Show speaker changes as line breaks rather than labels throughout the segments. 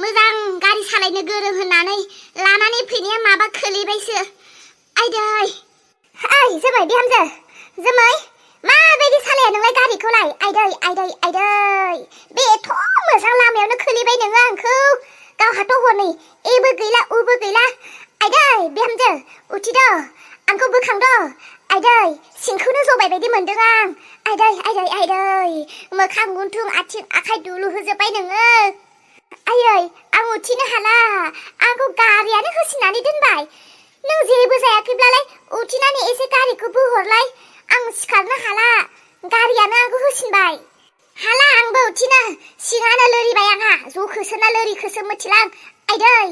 मोजां गारि सालायनो गोरों होननानै लानानै फैनाया माबा खोलैबायसो। आयदै ओइ जोमै बिहामजो जोमै माबायदि सालाया नोंलाय गारिखौलाय? आयदै बेथ' मोजां लामायावनो खोलैबाय नोङो आंखौ। गावहाथ' हनै एबो गैला उबो गैला। आयदै बिहामजो उथिद' आंखौ बोखांद' आयदै सिंखौनो जबाय बायदि मोनदों आं। आयदै मोखां गुन्थुं आथिं आखाइ दुलु होजोब्बाय नोङो। आयै आं उथिनो हाला, आंखौ गारियानो होसिननानै दोनबाय। नों जेबो जायाखैब्लालाय उथिनानै एसे गारिखौ बोहरलाय। आं सिखारनो हाला, गारियानो आंखौ होसिनबाय। हाला आंबो उथिनो, सिङानो लोरिबाय आंहा, जखोसोना लोरिखोसो मिथिला आं। आयदै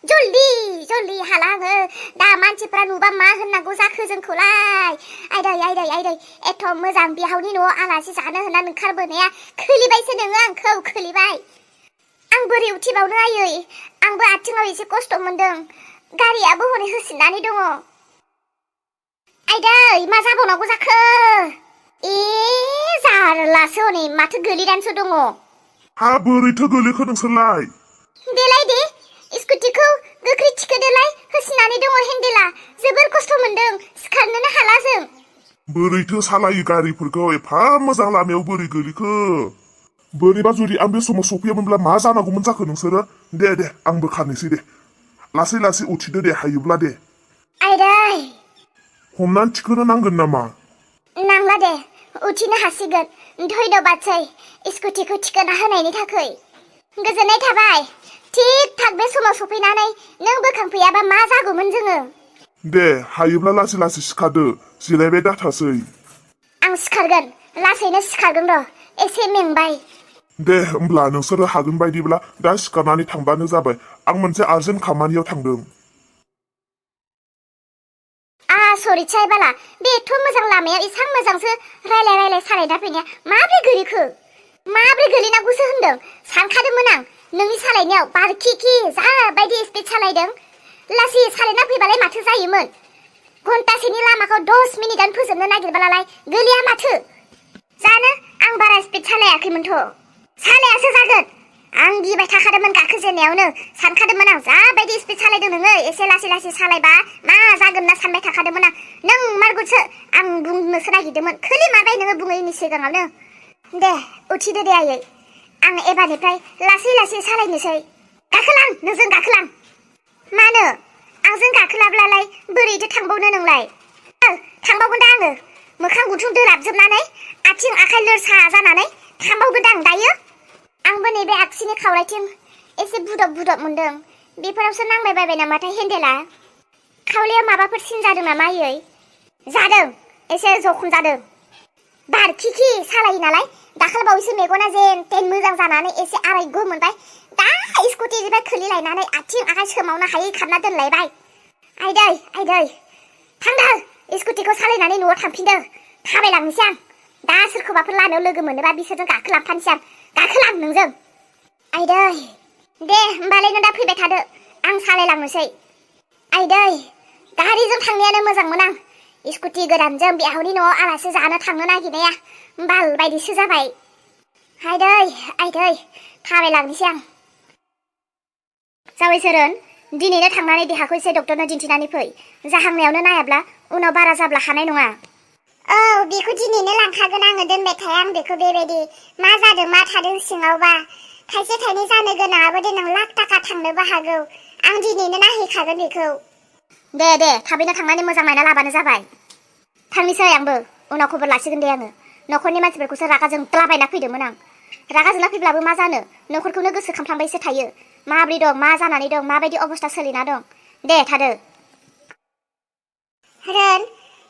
जल्दि हाला आङो। दा मानसिफ्रा नुबा मा होननांगौ जाखो जोंखौलाय? आयदै एथ' मोजां बिहावनि न'आव आलासि जानो होननानै ओंखारबोनाया खोलिबायसो नोङो आंखौ खोलिबाय। आं बोरै उथिबावनो आयै, आंबो आथिङाव एसे खस्थ' मोनदों। गारियाबो हनै होसिननानै दङ। आयदै मा जाबावनांगौ जाखो? ए जारलासो हनै माथो गोलैनानैसो दङ।
हा बोरैथो गोलैखो नोंसोरलाय?
देलाय दे स्कुटिखौ गोख्रै थिखोदोलाय, होसिननानै दङ हेन्देला। जोबोर खस्थ' मोनदों, सिखारनोनो हाला जों।
बोरैथो सालायो गारिफोरखौ? एफा मोजां लामायाव बोरै गोलैखो? बोरैबा जुदि आं बे समाव सफैयामोनब्ला मा जानांगौमोन जाखो नोंसोरो? दे आंबो खारनोसै दे। लासै उथिदो दे, हायोब्ला दे।
आयदै
हमनानै थिखोनो नांगोन नामा?
नांला दे, उथिनो हासिगोन। धन्यबादसै स्कुटिखौ थिखोना होनायनि थाखाय। गोजोननाय थाबाय। थिग थाक बे समाव सफैनानै नों बोखांफैयाबा मा जागौमोन जोङो।
दे हायोब्ला लासै सिखारदो, जिरायबाय दाथासै।
आं सिखारगोन, लासैनो सिखारगोन र', एसे मेंबाय।
दे होमब्ला नोंसोरो हागोन बायदिब्ला दा सिखारनानै थांबानो जाबाय। आं मोनसे आर्जेन्ट खामानियाव थांदों।
सरिथाय बाला, बेथ' मोजां लामायाव एसां मोजांसो रायलाय सालायना फैनाया माब्रै गोलैखो? माब्रै गोलैनांगौसो होनदों? सानखादोंमोन आं नोंनि सालायनायाव बारखि जाबायदि स्पिड सालायदों। लासै सालायना फैबालाय माथो जायोमोन? घन्टासेनि लामाखौ 10 मिनिटानो फोजोबनो नागिरबालाय गोलैया माथो? जानो आं बारा स्पिड सालायाखैमोनथ'। सालायासो जागोन। आं गिबाय थाखादोंमोन गाखोजेननायावनो, सानखादोंमोन आं जाबायदि स्पिड सालायदों नोङो। एसे लासै सालायबा मा जागोन ना सानबाय थाखादोंमोन आं। नों मारगुसो, आं बुंनोसो नागिरदोंमोन, खोलिमारबाय नोङो बुङैनि सिगाङावनो। दे उथिदो दे आयै, आं एबारनिफ्राय लासै सालायनोसै। गाखोलां, नोंजों गाखोलां। मानो? आंजों गाखोलाब्लालाय बोरैथो थांबावनो नोंलाय? थांबावगोन दा आङो, मोखां गुन्थुं दोलाबजोबनानै, आथिं आखाइ लोरसा जानानै थांबावगोन आं दायो। आंबो नैबे आगसिनि खावलायथिं एसे बुदब मोनदों। बेफोरावसो नांबाय बायबाय नामाथाय हेन्देला? खावलायाव माबाफोर सिन जादों नामा आयै? जादों, एसे जखम जादों। बारखि सालायो नालाय, दाखालिबावैसो मेगना जेन तेन मोजां जानानै एसे आरायग' मोनबाय। दा स्कुटिनिफ्राय खोलिलायनानै आथिं आखाइ सोमावनो हायै खारना दोनलायबाय। आयदै थांदो, स्कुटिखौ सालायनानै न'आव थांफिनदो। थाबायलांनोसै आं। दा सोरखौबाफोर लामायाव लोगो मोनोबा बिसोरजों गाखोलांफानोसै आं। गाखोलां नोंजों। आयदै दे होमबालाय नों दा फैबाय थादो, आं सालायलांनोसै। आयदै गारिजों थांनायानो मोजांमोन आं। स्कुटि गोदानजों बिहावनि न'आव आलासि जानो थांनो नागिरनाया बाल बायदिसो जाबाय। आयदै थाबायलांनोसै आं। जाबाय सोरन, दिनैनो थांनानै देहाखौ एसे डक्टरनो दिन्थिनानै फै। जाहांनायावनो नायाब्ला उनाव बारा जाब्ला हानाय नङा। औ बेखौ दिनैनो लांखागोन आङो, दोनबाय थाया आं बेखौ बेबायदि। मा जादों मा थादों सिङावबा? थाइसे थाइनै जानो गोनाङाबो देनां लाख थाखा थांनोबो हागौ। आं दिनैनो नायहैखागोन बेखौ। दे थाबैनो थांनानै मोजां नायना लाबानो जाबाय। थांनोसै आंबो, उनाव खबर लासिगोन दे आङो। न'खरनि मानसिफोरखौसो रागा जोंलाबायना फैदोंमोन आं। रागा जोंना फैब्लाबो मा जानो, न'खरखौनो गोसोखांफ्लांबायसो थायो। माब्रै दं, मा जानानै दं, माबायदि अबस्था सोलिना दं। दे थादो। रोन,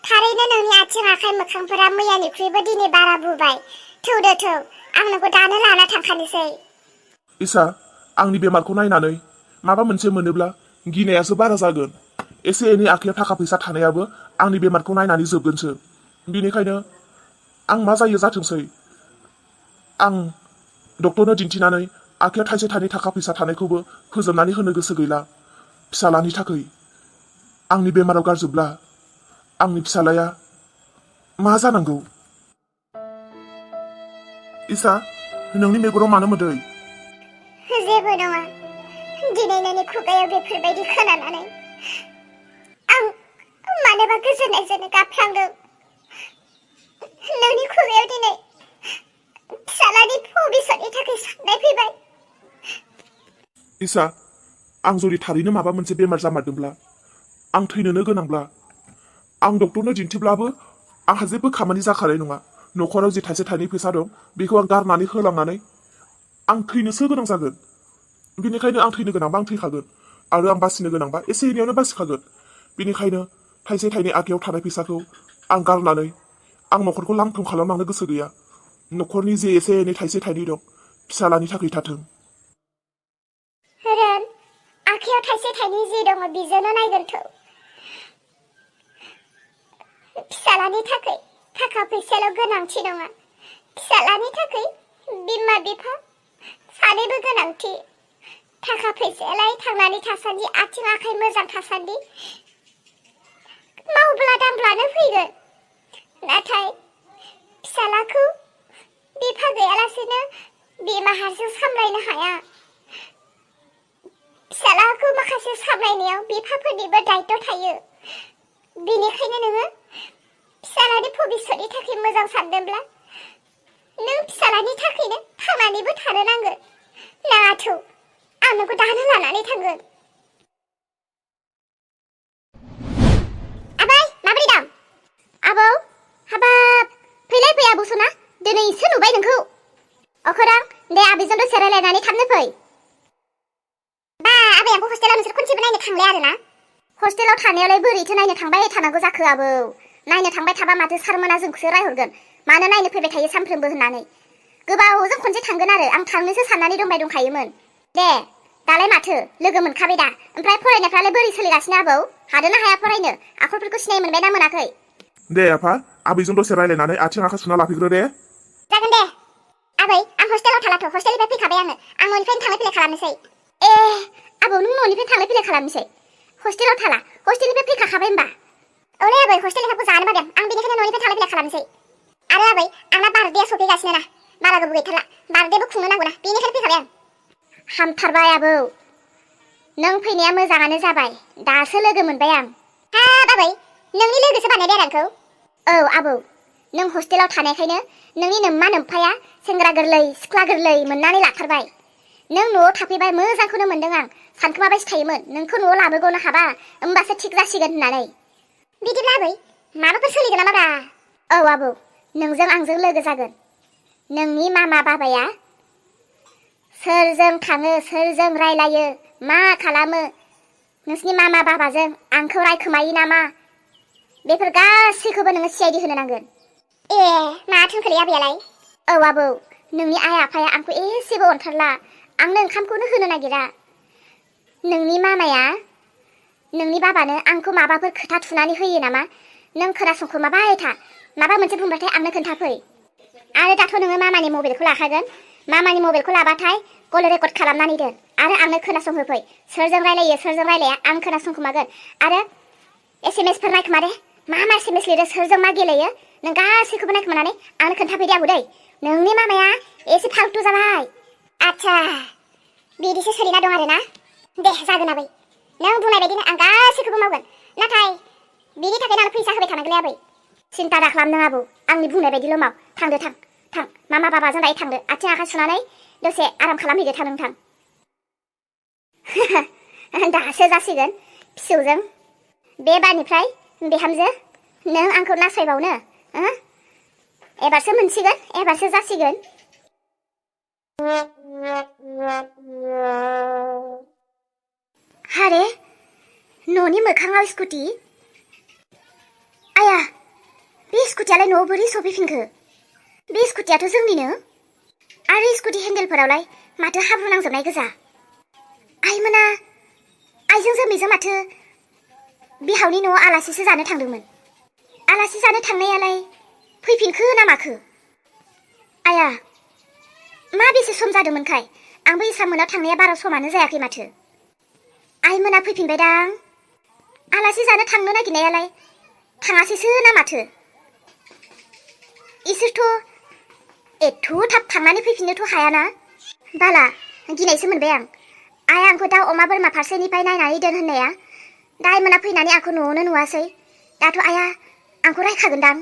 थारैनो नोंनि आथिं आखाइ मोखांफोरा मैयानिख्रुइबो दिनै बारा बुबाय। थौ आं नोंखौ दानो लाना थांखानोसै।
इसा, आंनि बेमारखौ नायनानै माबा मोनसे मोनोब्ला गिनायासो बारा जागोन। एसे एनै आखायाव थाखा फैसा थानायाबो आंनि बेमारखौ नायनानै जोबगोनसो। बेनिखायनो आं मा जायो जाथोंसै। आं डक्टरनो दिन्थिनानै आखायाव थाइसे थाइनै थाखा फैसा थानायखौबो फोजोबनानै होनो गोसो गैला। फिसालानि थाखाय आंनि बेमाराव गारजोबब्ला आंनि फिसालाया मा जानांगौ? इसा, नोंनि मेगनाव मानो मोदै?
जेबो नङा, दिनै नोंनि खुगायाव बेफोरबायदि खोनानानै आं मानोबा गोजोननायजोंनो गाबफ्लांदों। नोंनि खुगायाव दिनै फिसालानि भबिष्यतनि थाखाय साननाय फैबाय।
इसा, आं जुदि थारैनो माबा मोनसे बेमार जामारदोंब्ला, आं थैनोनो गोनांब्ला, आं डक्टरनो दिन्थिब्लाबो आंहा जेबो खामानि जाखानाय नङा। न'खराव जि थाइसे थाइनै फैसा दं बेखौ आं गारनानै होलांनानै आं थैनोसो गोनां जागोन। बेनिखायनो आं थैनो गोनांबा आं थैखागोन आरो आं बासिनो गोनांबा एसे एनैयावनो बासिखागोन। बेनिखायनो थाइसे थाइनै आखायाव थानाय फैसाखौ आं गारनानै आं न'खरखौ लांथं खालामलांनो गोसो गैया। न'खरनि जे एसे एनै थाइसे थाइनै दं फिसालानि थाखाय थाथों।
रोन, आखायाव थाइसे थाइनै जि दङ बिजोंनो नायगोनथ'। फिसालानि थाखाय थाखा फैसाल' गोनांथि नङा, फिसालानि थाखाय बिमा बिफा सानैबो गोनांथि। थाखा फैसायालाय थांनानै थासान्दि आथिं आखाइ मोजां थासान्दि मावब्ला दांब्लानो फैगोन। नाथाय फिसालाखौ बिफा गैयालासेनो बिमा हारसिं सामलायनो हाया। फिसालाखौ माखासे सामलायनायाव बिफाफोरनिबो दायित्व थायो। बेनिखायनो नोङो फिसालानि भबिष्यतनि थाखाय मोजां सानदोंब्ला नों फिसालानि थाखायनो थांनानैबो थानो नांगोन। नाङाथ' आं नोंखौ दानो लानानै थांगोन। आबै, माबोरै दं? आबौ, हाबाब, फैलाय फै आबौ सना, दिनैसो नुबाय नोंखौ। अखोरां, दे आबैजों दसे रायलायनानै थाबनो फै। बा, आबै आंखौ हस्टेलाव नोंसोर खनसेबो नायनो थांलाय आरोना? हस्टेलाव थानायालाय बोरैथो नायनो थांबाय थानांगौ जाखो आबौ? नायनो थांबाय थाबा माथो सारमोना जोंखौसो रायहरगोन, मानो नायनो फैबाय थायो सानफ्रोमबो होननानै। गोबावजों खनसे थांगोन आरो आं थांनोसो साननानै दंबाय दंखायोमोन। दे, दालाय माथो लोगो मोनखाबाय दा। ओमफ्राय फरायनायफ्रालाय बोरै सोलिगासिनो आबौ? हादोंना हाया फरायनो? आखरफोरखौ सिनाय मोनबायना मोनाखै?
दे आफा, आबैजों दसे रायलायनानै आथिं आखाइ सुना लाफैग्रो दे।
जागोन दे। आबै, आं हस्टेलाव थालाथ', हस्टेलनिफ्राय फैखाबाय आङो। आं न'निफ्रायनो थांलाय फैलाय खालामनोसै। ए, आबौ नों न'निफ्राय थांलाय फैलाय खालामनोसै? हस्टेलाव थाला, हस्टेलनिफ्राय फैखाखाबाय होमबा? औलै आबै, हस्टेलनिफ्रायबो जानो बादों। आं बेनिखायनो न'निफ्राय थांलाय फैलाय खालामनोसै। आरो आबै, आंना बार्थडेया सफैगासिनो ना, बारा गोबाव गैथारला। बार्थडेबो खुंनो नांगौना, बेनिखायनो फैखाबाय आं। हामथारबाय आबौ, नों फैनाया मोजाङानो जाबाय। दासो लोगो मोनबाय आं। हाब आबै, नोंनि लोगोसो बानायबाय आरो आंखौ? औ आबौ, नों हस्टेलाव थानायखायनो नोंनि नोम्मा नोम्फाया सेंग्रा गोरलै सिख्ला गोरलै मोननानै लाथारबाय। नों न'आव थाफैबाय मोजांखौनो मोनदों आं। सानखोमाबायसो थायोमोन नोंखौ न'आव लाबोग'नो हाबा होमबासो थिग जासिगोन होननानै। बिदिब्ला आबै, माबाफोर सोलिगोन नामाब्रा? औ आबौ, नोंजों आंजों लोगो जागोन। नोंनि मामा बाबाया सोरजों थाङो, सोरजों रायलायो, मा खालामो, नोंसिनि मामा बाबाजों आंखौ रायखोमायो नामा, बेफोर गासैखौबो नोङो CID होनो नांगोन। ए, मा थोनखोलै आबैयालाय? औ आबौ, नोंनि आइ आफाया आंखौ एसेबो अनथारला, आंनो ओंखामखौनो होनो नागिरा। नोंनि मामाया नोंनि बाबानो आंखौ माबाफोर खोथा थुनानै होयो नामा? नों खोनासंखोमाबाय था, माबा मोनसे बुंबाथाय आंनो खोन्थाफै। आरो दाथ' नोङो मामानि मबाइलखौ लाखागोन। मामानि मबाइलखौ लाबाथाय कल रेकर्ड खालामनानै दोन आरो आंनो खोनासंहोफै। सोरजों रायलायो सोरजों रायलाया आं खोनासंखोमागोन। आरो SMS फोर नायखोमादे, मा मा SMS लिरो, सोरजों मा गेलेयो, नों गासैखौबो नायखोमानानै आंनो खोन्थाफैदे आबौ दै। नोंनि मामाया एसे फाल्तु जाबाय। आच्छा, बिदिसो सोलिना दं आरोना? दे जागोन आबै, नों बुंनाय बायदिनो आं गासैखौबो मावगोन। नाथाय बिनि थाखाय आं फैसा होबाय थानांगोनलै आबै। सिन्था दा खालाम नों आबौ, आंनि बुंनाय बायदिल' माव। थांदो थां, मामा बाबाजों दायो थांदो, आथिं आखाइ सुनानै दसे आराम खालामहैदो थां नोंथां। दासो जासिगोन फिसौजों, बे बारनिफ्राय बिहामजो, नों आंखौ नासयबावनो? एबारसो मोनसिगोन, एबारसो जासिगोन। हारे, न'नि मोखाङाव स्कुटि। आया, बे स्कुटियालाय न'आव बोरै सफैफिनखो? बे स्कुटियाथ' जोंनिनो। आरो स्कुटि हेन्देलफोरावलाय माथो हाब्रु नांजोबनाय गोजा। आइमोना आइजों जोमैजों माथो बिहावनि न'आव आलासिसो जानो थांदोंमोन। आलासि जानो थांनायालाय फैफिनखो ना माखो? आया, मा बेसे सम जादोंमोनखाय? आंबो इसामोनाव थांनाया बारा समानो जायाखै माथो। आइमोना फैफिनबायदां। आलासि जानो थांनो नागिरनायालाय थाङासैसो ना माथो? इसोरथ' एथ' थाब थांनानै फैफिननोथ' हायाना? बाला, गिनायसो मोनबाय आं। आइ आंखौ दाउ अमा बोरमा फारसेनिफ्राय नायनानै दोन होननाया दाय मोना फैनानै आंखौ न'आवनो नुवासै दाथ' आइया आंखौ रायखागोनदां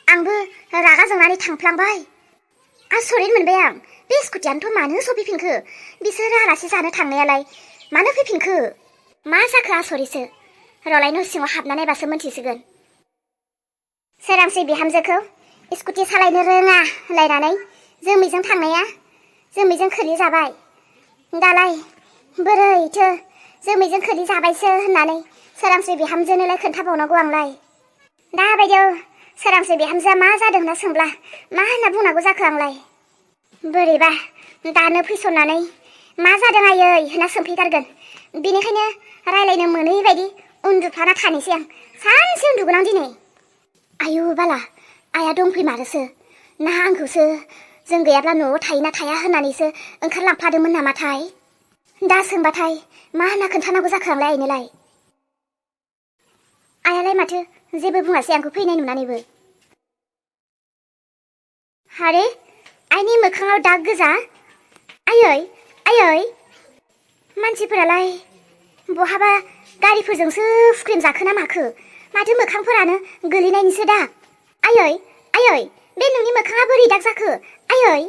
आंबो रागा जोंनानै थांफ्लांबाय आसरित मोनबाय आं बे स्कुटियानोथ' मानो सफैफिनखो बिसोरो आलासि जानो थांनायालाय मानो फैफिनखो मा जाखो आसरितसो रलाय न' सिङाव हाबना नायबासो मोनथिसिगोन सोरांस्रि बिहामजोखौ स्कुटि सालायनो रोङा होनलायनानै जोमैजों थांनाया जोमैजों खोलि जाबाय दालाय बोरैथो जोमैजों खोलि जाबायसो होननानै सोरांस्रि बिहामजोनोलाय खोन्थाबावनांगौ आंलाय दाबायदियाव सोरांस्रि बिहामजोआ मा जादों होनना सोंब्ला मा होनना बुंनांगौ जाखो आंलाय बोरैबा दानो फैसननानै मा जादों आयै होनना सोंफैगारगोन बेनिखायनो रायलायनो मोनै बायदि उन्दुफ्लाना थानोसै आं सानसे उन्दुगोन आं दिनै आयु बाला आइया दंफैमारोसो ना आंखौसो जों गैयाब्ला न'आव थायोना थाया होननानैसो ओंखारलांफादोंमोन नामाथाय दा सोंबाथाय मा होनना खोन्थानांगौ जाखो आंलाय आइनोलाय आइयालाय माथो जेबो बुङासै आंखौ फैनाय नुनानैबो हारे आइनि मोखाङाव दाग गोजा आयै आयै मानसिफोरालाय बहाबा गारिफोरजोंसो हुख्रेम जाखोना माखो माथो मोखांफोरानो गोलैनायनिसो दा आयै आयै बे नोंनि मोखाङा बोरै दाग जाखो आयै